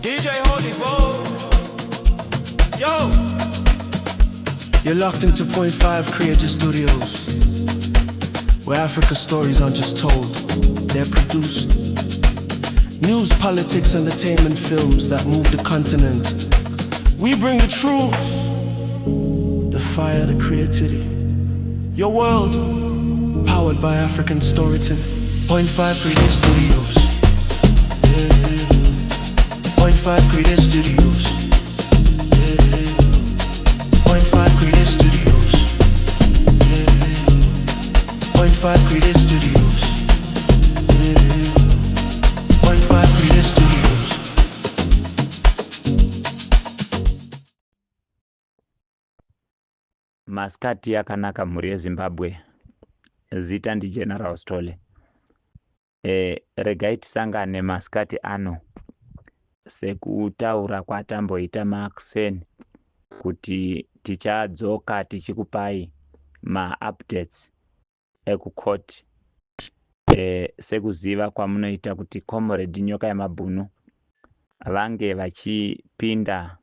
DJ Holy Bo. Yo! You're locked into Point 5 Creative Studios, where Africa stories aren't just told, they're produced. News, politics, entertainment, films that move the continent. We bring the truth, the fire, the creativity. Your world, powered by African storytelling. Point 5 Creative Studios. Yeah. Point 5 Creative Studios. Yeah. Point 5 Creative Studios. Yeah. Point 5 Creative Studios. Yeah. Point 5 Creative Studios. Masikati akanaka, mhuri yeZimbabwe. Zita ndiGeneral Stole. Regai tisangane masikati ano sekutaura kwatamboita makuseni kuti tichadzoka tichikupai maupdates ekucourt. Sekuziva kwamunoita kuti Comrade Nyoka Yamabhunu vange vachipinda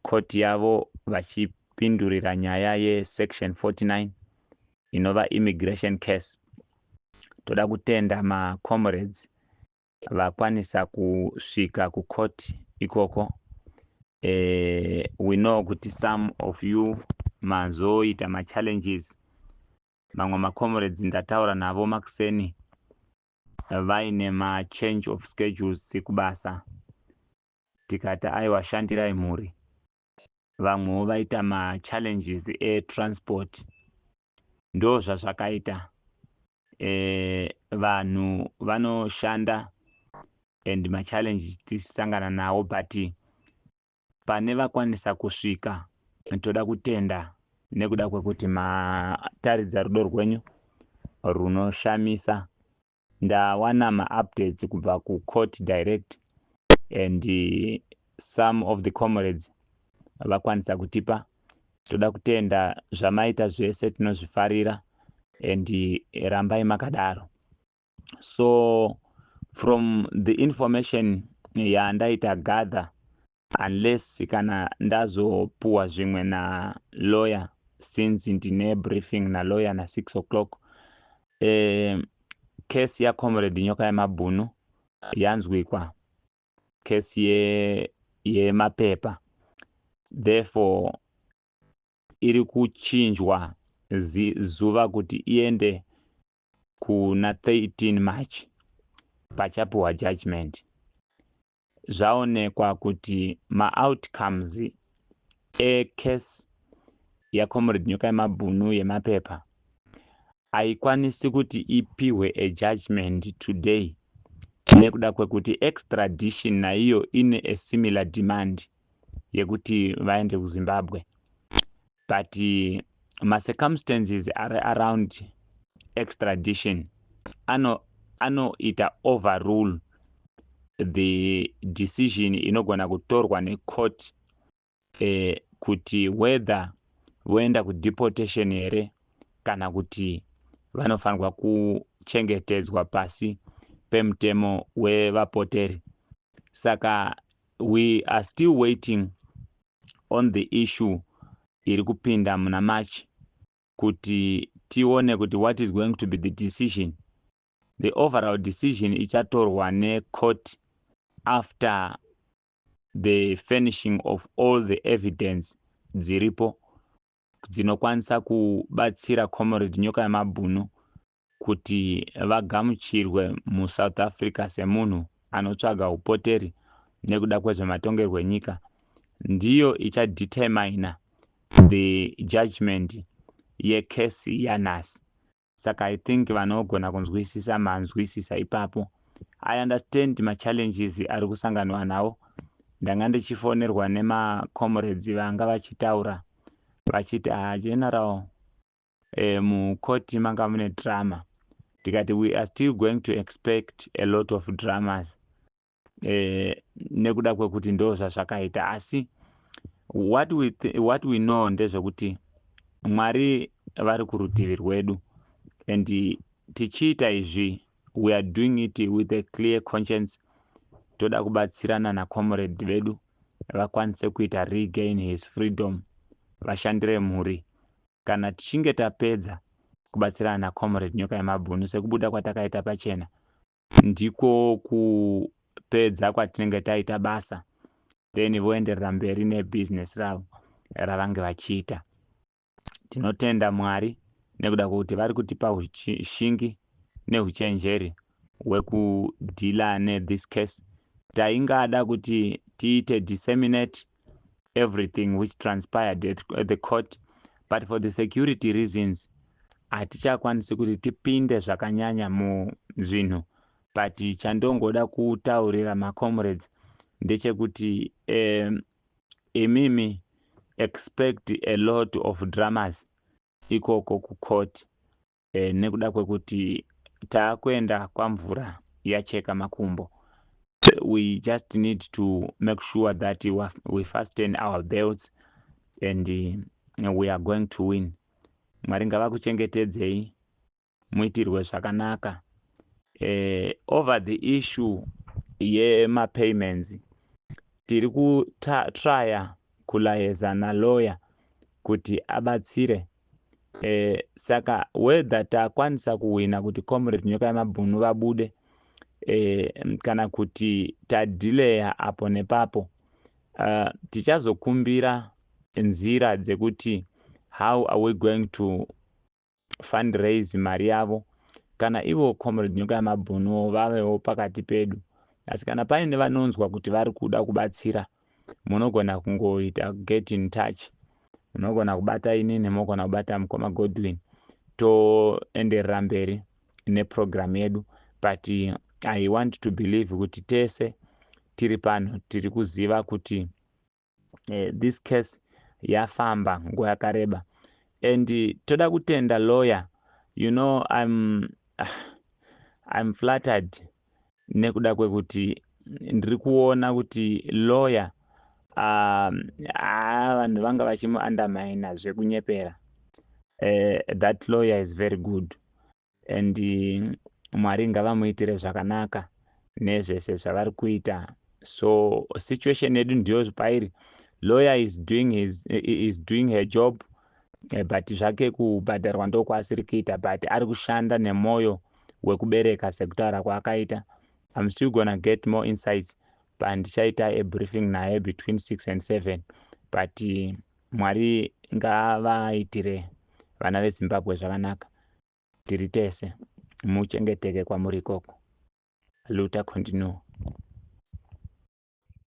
koti yavo vachipindurira nyaya yeSection 49, inova immigration case. Toda kutenda macomrades vakwanisa kusvika kucourt ikoko. We know kuti some of you mazoita machallenges. Mamwe macomrades ndataura navo makuseni vaine machange of schedules kubasa, tikati aiwa, shandirai mhuri. Vamwewo vaita machallenges etransport. Ndo zvazvakaita. Vanhu vanoshanda and machallenges tisangana nawo, but pane vakwanisa kusvika, toda kutenda nekuda kwekuti mataridza rudo rwenyu runoshamisa. Ndawana maupdates kubva kucourt direct and some of the comrades vakwanisa kutipa. Toda kutenda zvamaita zvese, tinozvifarira and rambai makadaro. So from the information yandaita gather, unless kana ndazopuwa zvimwe nalawyer, since ndine briefing nalawyer na6 o'clock, kesi yacomrade Nyoka Yemabhunu yanzwikwa, kesi yemapepa. Therefore iri kuchinjwa zuva kuti iende kuna 13 March pachapiwa judgment. Zvaonekwa kuti maoutcomes ecase yacomrade Nyoka Yemabhunu yemapepa haikwanisi kuti ipihwe ajudgment today nekuda kwekuti extradition naiyo ine a similar demand yekuti vaende kuZimbabwe, but macircumstances ari around extradition anoita overrule the decision inogona kutorwa necourt kuti whether voenda kudeportation here kana kuti vanofanirwa kuchengetedzwa pasi pemutemo wevapoteri. Saka we are still waiting on the issue iri kupinda muna March kuti tione kuti what is going to be the decision. The overall decision ichatorwa necourt after the finishing of all the evidence dziripo dzinokwanisa kubatsira Comrade Nyoka Yemabhunu kuti vagamuchirwe muSouth Africa semunhu anotsvaga upoteri nekuda kwezvematongerwo enyika. Ndiyo ichadetermina the judgment yekesi yanhasi. Saka I think vanogona kunzwisisa manzwisisa ipapo. I understand machallenges ari kusanganwa nawo. Ndanga ndichifonerwa nemacomrades vanga vachitaura vachiti, "Ah, General, mukoti manga mune drama." Tikati we are still going to expect a lot of dramas nekuda kwekuti ndo zvazvakaita. Asi what we know ndezvekuti Mwari vari kurutivi rwedu and tichiita izvi, we are doing it with a clear conscience. Toda kubatsirana nacomrade vedu vakwanise kuita regain his freedom, vashandire mhuri. Kana tichinge tapedza kubatsirana nacomrade Nyoka Yemabhunu, sekubuda kwatakaita pachena, ndiko kupedza kwatinenge taita basa. Then voenderera mberi nebhizinesi ravo ravange vachiita. Tinotenda Mwari nekuda kwekuti vari kutipa ushingi neuchenjeri hwekudeala nethis case. Taingada kuti tiite disseminate everything which transpired at the court, but for the security reasons hatichakwanisi kuti tipinde zvakanyanya muzvinhu. But chandongoda kutaurira macomrades ndechekuti imimi expect a lot of dramas ikoko kucourt, nekuda kwekuti taakuenda kwamvura yacheka makumbo. We just need to make sure that we fasten our belts and we are going to win. Mwari ngavakuchengetedzei, muitirwe zvakanaka. Over the issue yemapayments, tiri kutrya kuliaisa nalawyer kuti abatsire. Saka whether takwanisa kuwina kuti Comrade Nyoka Yemabhunu vabude kana kuti tadelaya apo nepapo, tichazokumbira nzira dzekuti how are we going to fundraise mari yavo, kana ivo Comrade Nyoka Yemabhunu vavewo pakati pedu. Asi kana paine vanonzwa kuti vari kuda kubatsira, munogona kungoita get in touch. Munogona kubata inini, munogona kubata mukoma Godwin, toenderera mberi neprogramu yedu. But I want to believe kuti tese tiri pano tiri kuziva kuti this case yafamba nguva yakareba and toda kutenda lawyer. I'm flattered nekuda kwekuti ndiri kuona kuti lawyer, vanhu vanga vachimuundermina zvekunyepera. That lawyer is very good and Mwari ngavamuitire zvakanaka nezvese zvavari kuita. So situation yedu ndiyo pairi. Lawyer is doing her job, but zvake kubhadharwa ndokwaasiri kuita, but ari kushanda nemwoyo wekubereka sekutaura kwaakaita. I'm still gonna get more insights pandichaita a briefing naye between 6 and 7. But Mwari ngavaitire vana veZimbabwe zvakanaka. Tiri tese, muchengeteke kwamuri ikoko. Luta continue.